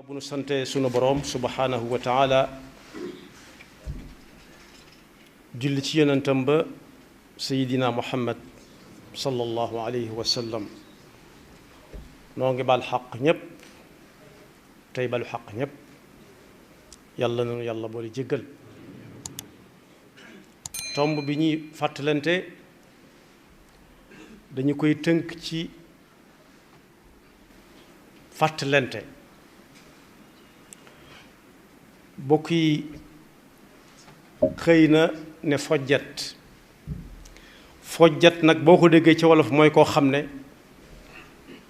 bu nu sante sunu boroom subhanahu wa taala julli ci yonentam ba sayidina muhammad sallallahu alayhi wa sallam noo ngi bal xaq ñépp tey balu xaq ñépp yàlla nanu yàlla boole jéggal tomb bi ñuy fàttalante dañu koy tënk ci fàttalante bokk yi xëy na ne fojjat nag boo ko déggee ci wolof mooy koo xam ne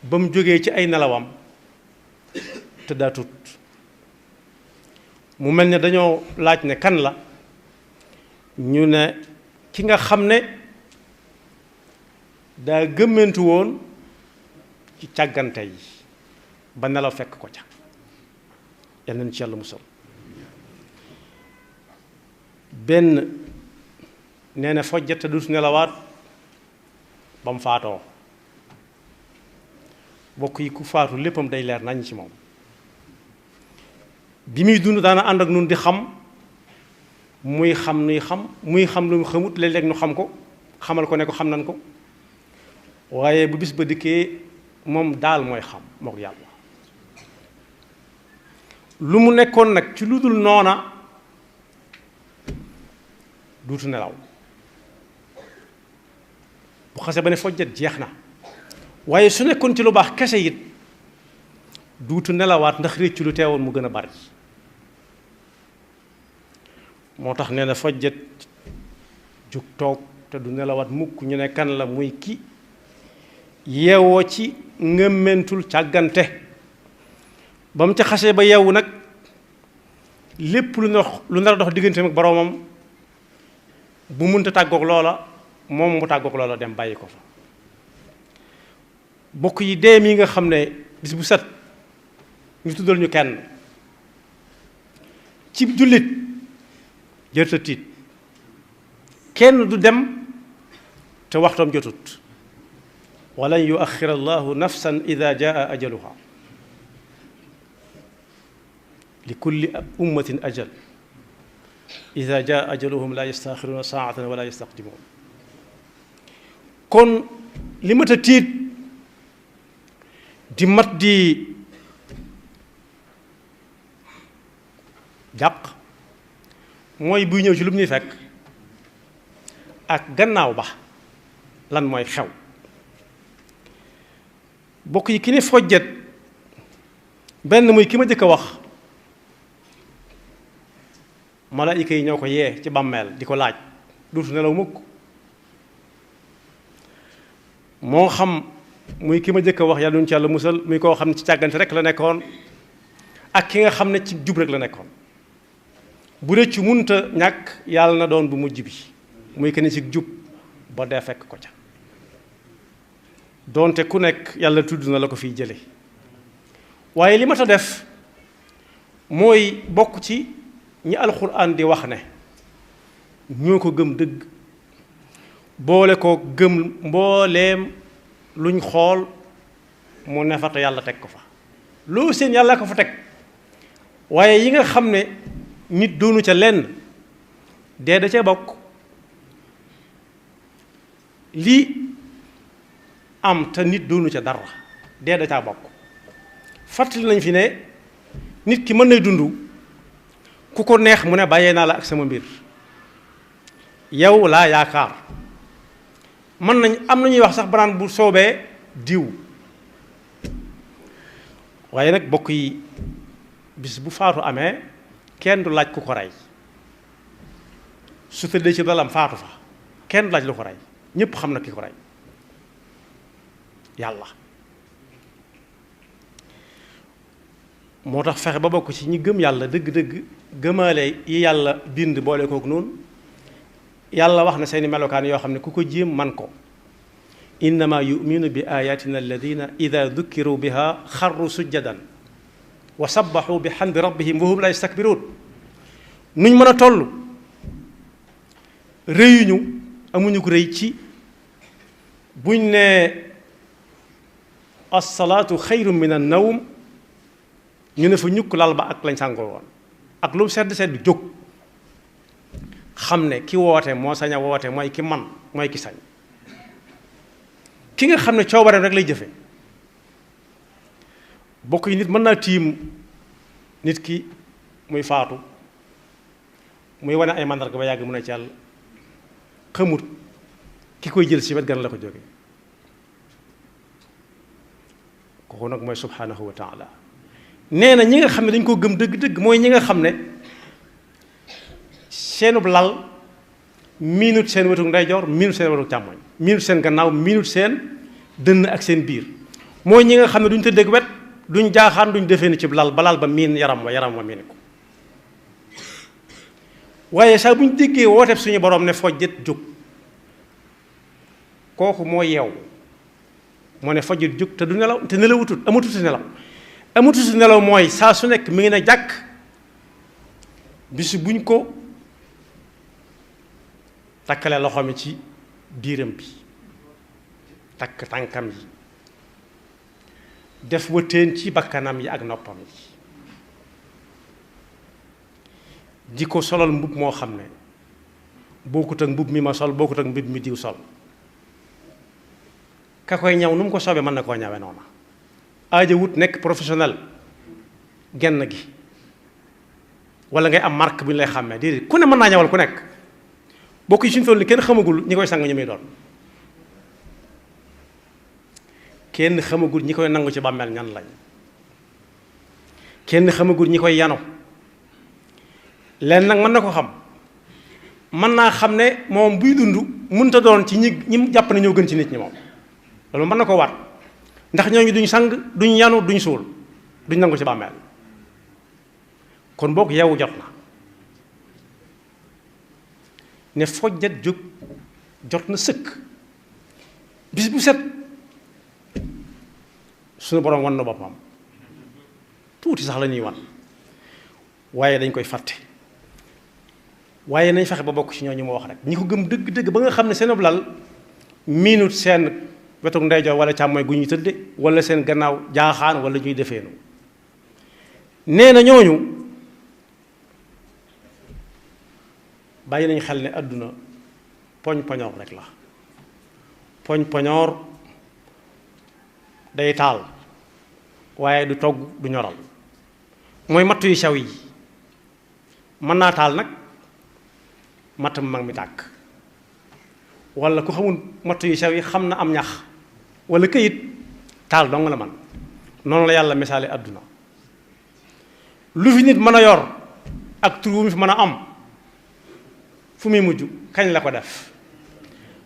ba mu jógee ci ay nelawam tëddaatut mu mel ne dañoo laaj ne kan la ñu ne ki nga xam ne daa gëmmentu woon ci càggante yi ba nelaw fekk ko ca yal nañu ci yàlla musal benn nee na fojjat te dut nelawaat ba mu faatoo bokk yi ku faatu léppam day leer nañ ci moom bi muy dund daana ànd ak nun di xam muy xam nuy xam muy xam lu mu xamut léeg-léeg nu xam ko xamal ko ne ko xam nan ko waaye bu bis ba dikkee moom daal mooy xam moo ko yàlla lu mu nekkoon nag ci lu dul noona duutu nelaw bu xase ba ne fojjat jeex na waaye su nekkoon ci lu baax kese it duutu nelawaat ndax réccu lu teewoon mu gën a bari moo tax nee na fojjat jug toog te du nelawaat mukk ñu ne kan la muy ki yeewoo ci ngëmmentul càggante ba mu ca xasee ba yeewu nag lépp lu nar a dox diggante ak boroomam bu munta tàggoog loola moom mu tàggoog loola dem bàyyi ko fa bokk yi dee mi nga xam ne bis bu set ñu tuddal ñu kenn ci jullit jërta tiit kenn du dem te waxtoom jotut walan yuaxira allahu nafsan ida jaa ajaluha li kulli ummatin ajal ida jaa ajaluhum la yastaxiruuna saatan wala yastaqdimuun kon li mat a tiit di mat di jàq mooy buy ñëw ci lu mu ñuy fekk ak gannaaw ba lan mooy xew bokk yi ki ni fojjet benn muy ki ma jëkk a wax malaayika yi ñoo ko yee ci bàmmeel di ko laaj duutu nelaw mukk moo xam muy ki ma jëkk a wax yàlla nu ci yàlla musal muy koo xam ne ci càggante rek la nekkoon ak ki nga xam ne ci jub rek la nekkoon bu rëccu munta ñàkk yàlla na doon bu mujj bi muy kenn ci jub ba dee fekk ko ca doonte ku nekk yàlla tudd na la ko fiy jële waaye li ma ta def mooy bokk ci ñi alxuraan di wax ne ñoo ko gëm dëgg boole ko gëm mbooleem luñ xool mu ne fa te yàlla teg ko fa loo seen yàlla ko fa teg waaye yi nga xam ne nit doonu ca lenn dee da ca bokk lii am te nit doonu ca dara dee da caa bokk fàttali nañ fi ne nit ki mën nay dund ku ko neex mu ne bàyyee naa la ak sama mbir yow laa yaakaar mën nañ am na ñuy wax sax banaan bu soobee diw waaye nag bokk yi bis bu faatu amee kenn du laaj ku ko rey su tëddee ci dalam faatu fa kenn du laaj lu ko rey ñépp xam na ki ko rey yàlla moo tax fexe ba bokk ci ñi gëm yàlla dëgg-dëgg gëmaale yi yàlla bind boole kook noonu yàlla wax na seeni melokaan yoo xam ne ku ko jéem man ko innama yuminu bi ayatina alladina ida dukkiru biha xarru sujjadan wa sabbaxu bi xamdi rabbihim wa hum la yastakbiruun nuñ mën a toll rëyuñu amuñu ko rëy ci buñ ne alsalaatu xayru min annawm ñu ne fa ñukk lal ba ak lañ sàngoo woon ak lu mu sedd sedd jóg xam ne ki woote moo sañ a woote mooy ki man mooy ki sañ ki nga xam ne coobareem rek lay jëfe bokk yi nit mën naa tiim nit ki muy faatu muy wane ay màndarga ba yàgg mun a ci yàlla xamut ki koy jël si wet gan la ko jóge kooku nag mooy subhanahu wa taala nee na ñi nga xam ne dañ koo gëm dëgg-dëgg mooy ñi nga xam ne seenub lal miinut seen wetu ndeyjoor miinut seen wetu càmmoñ miinut seen gannaaw miinut seen dënn ak seen biir mooy ñi nga xam ne duñ tëddee wet duñ jaaxaan duñ defee ni ci lal ba lal ba miin yaram wa miin ko waaye saa bu ñu déggee wooteeb suñu borom ne fojjet jóg kooku moo yeew moo ne fojjet jóg te du nelaw te nelawutut amatuti nelaw mooy saa su nekk mi ngi ne jàkk bisu buñ ko takkale loxo mi ci biiram bi takk tànkam yi def wëttéen ci bakkanam yi ak noppam yi di ko solal mbub moo xam ne bokkut ak mbub mi ma sol bokkut ak mbub mi diw sol ka koy ñaw nu mu ko soobee mën na koo ñawe noona aaja wut nekk professionnel genn gi wala ngay am marque bu ñu lay xàmmee déedéet ku ne mën naa ñawal ku nekk bokk yi suñu toll ni kenn xamagul ñi koy sang ñu muy doon kenn xamagul ñi koy nangu ci bàmmeel ñan lañ kenn xamagul ñi koy yano leen nag mën na ko xam mën naa xam ne moom buy dund mënta doon ci ñi jàpp ne ñoo gën ci nit ñi moom loolu mën na ko waat ndax ñooñu duñ sang duñ yanu duñ suul duñ nangu ci bàmmeel kon boog yeewu jot na ne fojjat jóg jot na sëkk bis bu set suñu borom wan na boppam tuuti sax la ñuy wan waaye dañ koy fàtte waaye nañ fexe ba bokk ci ñooñu ma wax rek ñi ko gëm dëgg-dëgg ba nga xam ne seen lal miinut seen wetu ndeyjoor wala càmmooy gu ñuy tëdde wala seen gannaaw jaaxaan wala ñuy defeenu nee na ñooñu bàyyi nañ xel ne àdduna poñ poñoor rek la poñ poñoor day taal waaye du togg du ñoral mooy matt yu sew yi mën naa taal nag matt mu mag mi tàkk wala ku xamul matt yu sew yi xam na am ñax wala këyit taal dong la man noonu la yàlla misaale àdduna lu fi nit mën a yor ak tur wu mu fi mën a am fu muy mujj kañ la ko def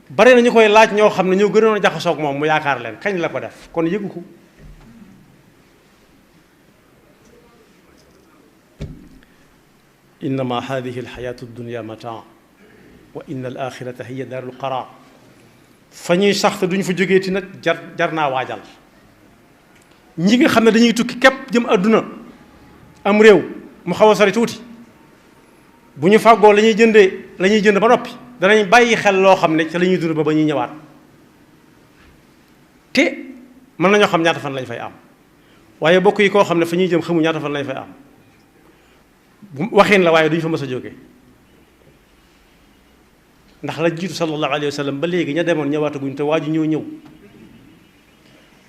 bari na ñu koy laaj ñoo xam ne ñoo gënoon a jaxasoog moom mu yaakaar leen kañ la ko def kon yëgu ko innama hadihi alxayatu dunya mataa wa inna al axirata hiya daarul qaraar fa ñuy sax te duñ fa jógeeti nag jar naa waajal ñi nga xam ne dañuy tukki képp jëm àdduna am réew mu xaw a sori tuuti bu ñu fàggoo la ñuy jënd ba noppi danañ bàyyi xel loo xam ne ca la ñuy dund ba ñuy ñëwaat te mën nañoo xam ñaata fan lañ fay am waaye bokk yi koo xam ne fa ñuy jëm xamu ñaata fan lañ fay am bu waxin la waaye duñ fa mës a jóge ndax la jiitu sallallahu alayhi wa sallam ba léegi ña demoon ñëwaataguñ te waaju ñëw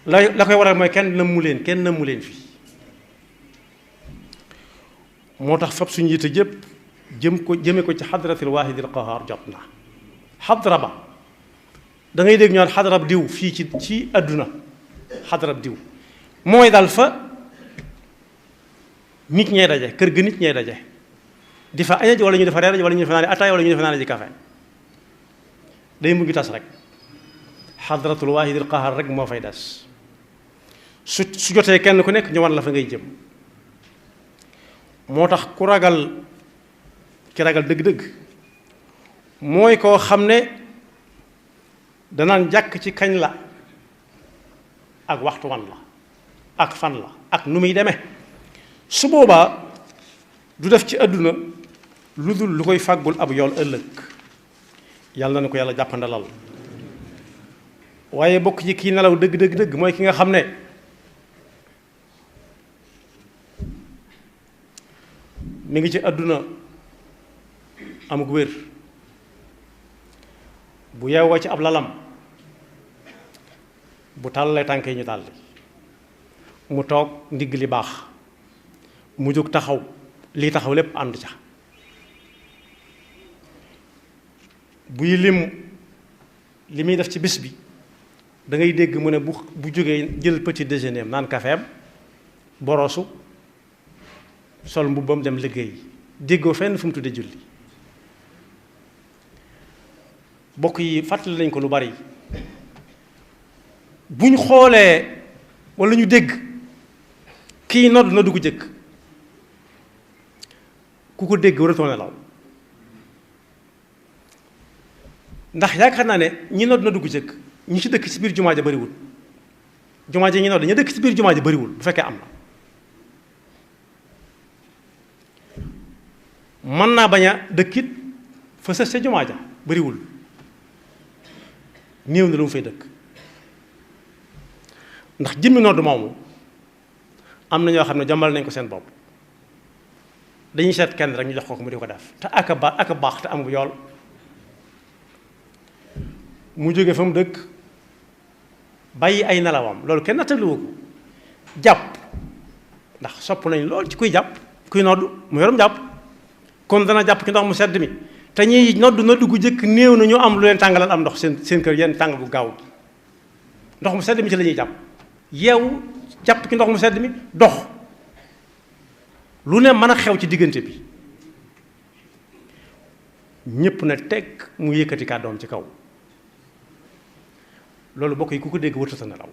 la koy waral mooy kenn nëmmu leen fii moo tax fab suñu yite jëpp jëme ko ci xadratil waahidil qahaar jot na xadra ba da ngay dégg ñoo xadrab diw fii ci àdduna xadrab diw mooy daal fa nit ñee daje kër ga nit ñee daje di fa aña ji wala ñu defa reer ji wala ñu defa naane ataay wala ñu defa naane ji café day mujj tas rek xadratul waahidil qahaar rek moo fay des su jotee kenn ku nekk ñu wan la fa ngay jëm moo tax ki ragal dëgg-dëgg mooy koo xam ne danaan jàkk ci kañ la ak waxtu wan la ak fan la ak nu muy demee su boobaa du def ci àdduna lu dul lu koy fàggul ab yool ëllëg yàlla na ko yàlla jàppandalal waaye bokk ci kii nelaw dëgg mooy ki nga xam ne mi ngi ci àdduna amug wér bu yeewoo ci ab lalam bu tàllalee tànk yi ñu tàlli mu toog ndigg li baax mu jóg taxaw lii taxaw lépp ànd ca buy lim li muy def ci bis bi da ngay dégg mu ne bu jógee jël petit déjeuner naan kafeem borosu sol mbubbam dem liggéey déggoo fenn fu mu tudde julli bokk yi fàttali nañ ko lu bari buñ xoolee walla ñu dégg kii nodd na dugg jëkk ku ko dégg waratoo nelaw ndax yaakaar naa ne ñi nodd na dugg jëkk ñi ci dëkk ci biir jumaa ja bariwul jumaa ja ñi nodd ñi dëkk ci biir jumaa ja bariwul bu fekkee am na mën naa bañ a dëkkit fa sës ca jumaa ja bariwul néew na lu mu fay dëkk ndax jëmmi nodd moomu am na ñoo xam ne jombal nañ ko seen bopp dañuy seet kenn rek ñu jox ko mu di ko def te ak a baax te am bu yool mu jóge fa mu dëkk bàyyi ay nelawam loolu kenn nattaluwu ko jàpp ndax sopp nañ lool ci kuy jàpp kuy nodd mu yorum jàpp kon dana jàpp ci ndox mu sedd mi te ñiy nodd gu jëkk néew na ñu am lu leen tàngalal am ndox seen kër yenn tàng gu gaaw ndox mu sedd mi ci la ñuy jàpp yeewu jàpp ci ndox mu sedd mi dox lu ne mën a xew ci diggante bi ñépp na teg mu yëkkati kàddoom ci kaw loolu bokk yi ku ko dégg wërtata nelaw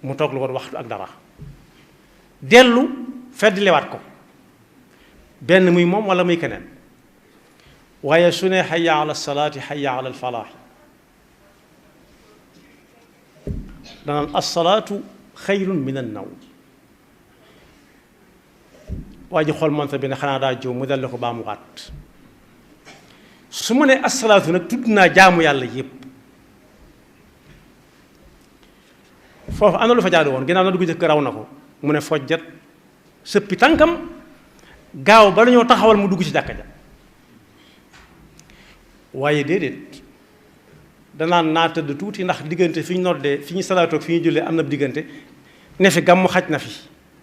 mu toog lu war waxtu ak dara dellu fedd lewaat ko benn muy moom walla muy keneen waaye su ne hayya ala salaati hayya ala alfalaax danaan assalaatu xayrun min an nawm waa ji xool montre bi ne xanaa daa jóg mu dellu ko baa mu waat su ma nee assalaatu nag tudd naa jaamu yàlla yépp foofu am na lu fa jaadu woon ginnaaw na dugg jëkk raw na ko mu ne fojjat sëppi tànkam gaaw ba dañoo taxawal mu dugg ci jàkka ja waaye déedéet danaan naa tëdd tuuti ndax diggante fi ñu noddee fi ñu salaatoog fi ñu jullee am na diggante ne fi gàmmu xaj na fi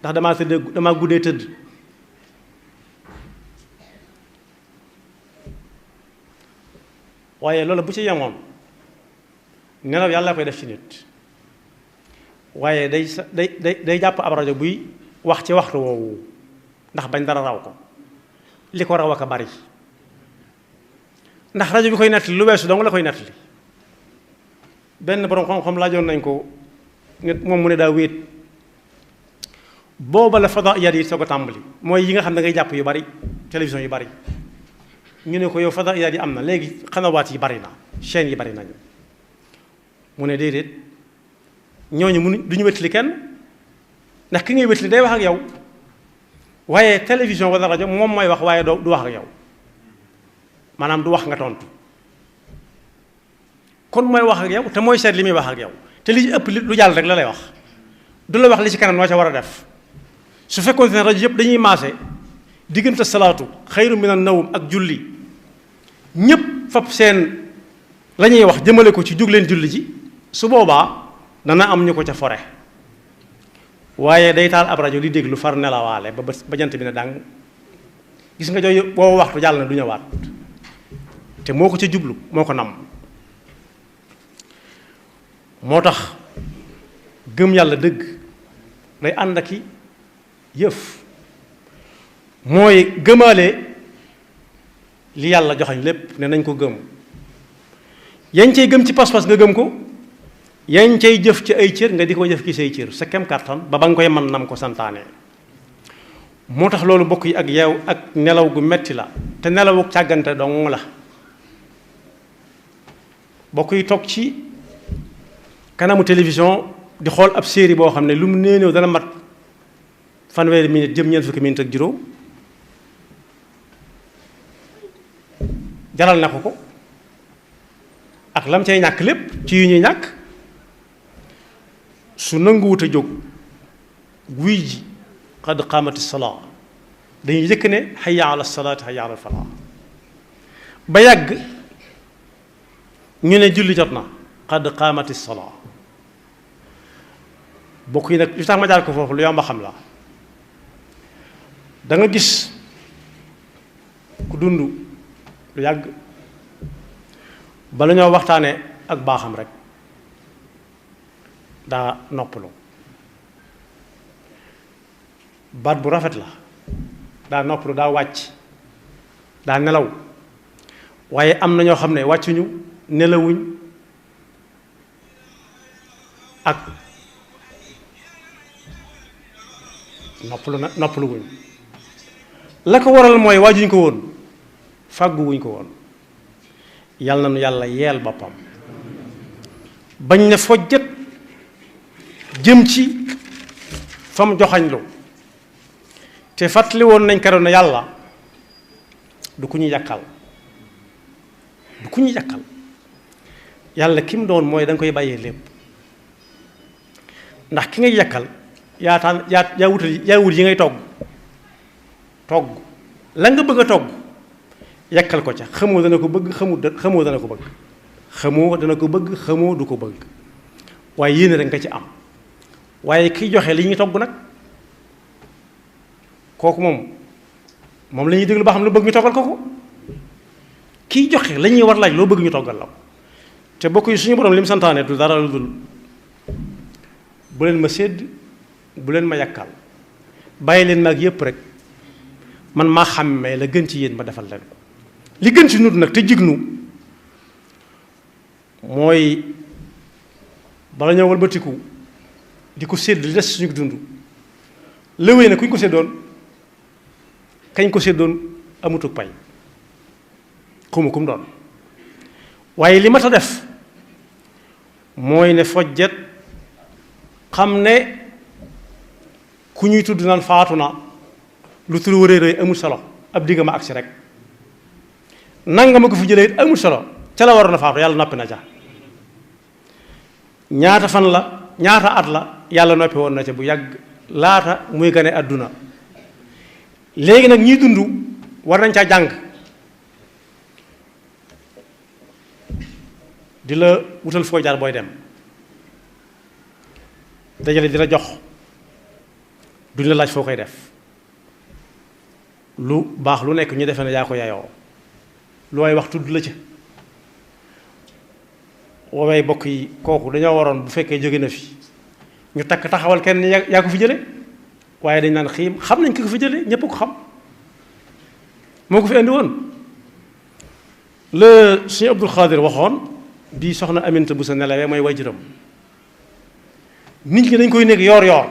ndax damaa guddee tëdd waaye loolu bu ci yemoon nelaw yàlla koy def ci nit waaye day jàpp ab rajo buy wax ci waxtu woowu ndax bañ dara raw ko li ko raw ak a bari ndax rajo bi koy nettali lu weesu dong la koy nettali benn borom xam-xam laajoon nañ ko nit moom mu ne daa wéet booba la fada'iyaat yi soo ko tàmbali mooy yi nga xam ne ngay jàpp yu bari télévision yu bari ñu ne ko yow fada'iyaat yi am na léegi xanawaat yi bari na chaîne yi bari nañu mu ne déedéet ñooñu du ñu wétali kenn ndax ki ngay wétali day wax ak yow waaye télévision wala rajo moom mooy wax waaye du wax ak yow maanaam du wax nga tontu kon mooy wax ak yow te mooy seet li muy wax ak yow te li ci ëpp lu jàll rek la lay wax du la wax li ci kanam noo ca war a def su fekkoon ne rajo yëpp dañuy maase diggante salaatu xayru minan nawm ak julli ñëpp fab seen la ñuy wax jëmale ko ci jug leen julli ji su boobaa dana am ñu ko ca fore waaye day taal ab rajo di déglu far nelawaale ba jant bi ne dàng gis nga jooy boobu waxtu jàll na du ñëwaat te moo ko ca jublu moo ko nam moo tax gëm yàlla dëgg day ànd ak i yëf mooy gëmaale li yàlla joxañ lépp ne nañ ko gëm yañ cay gëm ci pas-pas nga gëm ko yañ cay jëf ci ay cër nga di ko jëf ci say cër sa kem kàttan ba nga koy mën nam ko santaane moo tax loolu bokk yi ak yeew ak nelaw gu metti la te nelawu càggante dong la bokk yi toog ci kanamu télévision di xool ab série boo xam ne lu mu néew dana mat fanweeri minute jëm ñeent fukki minute ak juróom jaral na ko ak lam cay ñàkk lépp ci yu ñuy ñàkk su nanguwut a jóg wuy ji qad qaamati salaa dañuy jëkk ne hayya ala salaati hayya ala falaa ba yàgg ñu ne julli jot na qad qaamati salaa. bokk yi nag li tax ma jaar ko foofu lu yomb a xam la. da nga gis ku dund lu yàgg bala ñoo waxtaane ak baaxam rek daa noppalu baat bu rafet la, daa noppalu, daa wàcc, daa nelaw. waaye am na ñoo xam ne wàccuñu, nelawuñ ak noppalu wuñ. la ko waral mooy waajuñ ko woon, fàgguwuñ ko woon. yàlla na nu yàlla yeel boppam bañ ne fojjat jëm ci fam joxañ lu. te fàttali woon nañ keroog ne yàlla du ku ñu yàkkal, du ku ñu yàkkal. yàlla ki mu doon mooy da nga koy bàyyee lépp. ndax ki ngay yàkkal yaa wut yi ngay togg la nga bëgg a togg yàkkal ko ca. xamoo dana ko bëgg, xamoo dana ko bëgg, xamoo dana ko bëgg, xamoo du ko bëgg. waaye yéene rek nga ci am. waaye kiy joxe li ñuy togg nag kooku moom la ñuy déglu ba xam lu bëgg ñu toggal ko. kiy joxe la ñuy war laaj loo bëgg ñu toggal la. te bokk yi suñu borom li mu santaane du dara lu dul bu leen ma sédd, bu leen ma yàkkal, bàyyi leen ma ak yépp rek man maa xàmmee la gën ci yéen ma defal leen ko. li gën ci nut nag te jignu mooy bala ñëw walbatiku di ko sédd li des suñu dund. lëwee na kuñ ko séddoon, kañ ko séddoon amutuk pay, xuma kum doon. waaye li ma ta def mooy ne fojjet xam ne ku ñuy tudd naan faatu na lu tur wëree rëy amul solo, ab digga ma agsi rek. nanga ma ko fi jëlee it amul solo, ca la waroon a faatu yàlla noppi na ca. ñaata fan la, ñaata at la yàlla noppi woon na ca bu yàgg laata muy gane àdduna. léegi nag ñiy dund war nañ caa jàng. di la wutal foo jaar booy dem, dajale di la jox, duñ la laaj foo koy def. lu baax lu nekk ñu defee ne yaa ko yayoo, lu way wax tudd la ca. woowee bokk yi kooku dañoo waroon bu fekkee jóge na fi ñu takk taxawal kenn yaa ko fi jële. waaye dañ naan xiim xam nañ ki ko fi jële, ñépp ko xam, moo ko fi indi woon. le Sëñ Abdul Xaadir waxoon di soxna Aminta bu sa nelawee mooy waajuram. nit ñi dañ koy nekk yoor yoor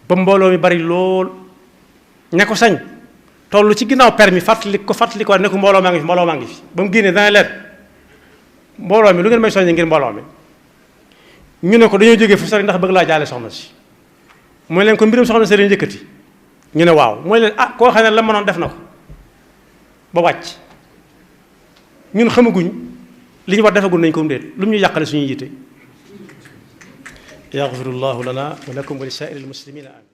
ba mbooloo mi bari lool, ña ko sañ toll ci ginnaaw permis fàttali ko ne ko mbooloo maa ngi fi ba mu génnee dana leen mbooloo mi lu ngeen may soññee ngir mbooloo mi. ñu ne ko dañoo jógee fu sori ndax bëgg laa jaale soxna si. mooy leen ko mbirum soxna si leen njëkkati. ñu ne waaw mooy leen koo xam ne la mënoon def na ko ba wàcc. ñun xamaguñ li ñu war defagul nañ ko mu déet lu mu ñu yàqale suñuy yitte. yaxfirullahu lana wa lakum wa li saa'iril muslimina amin.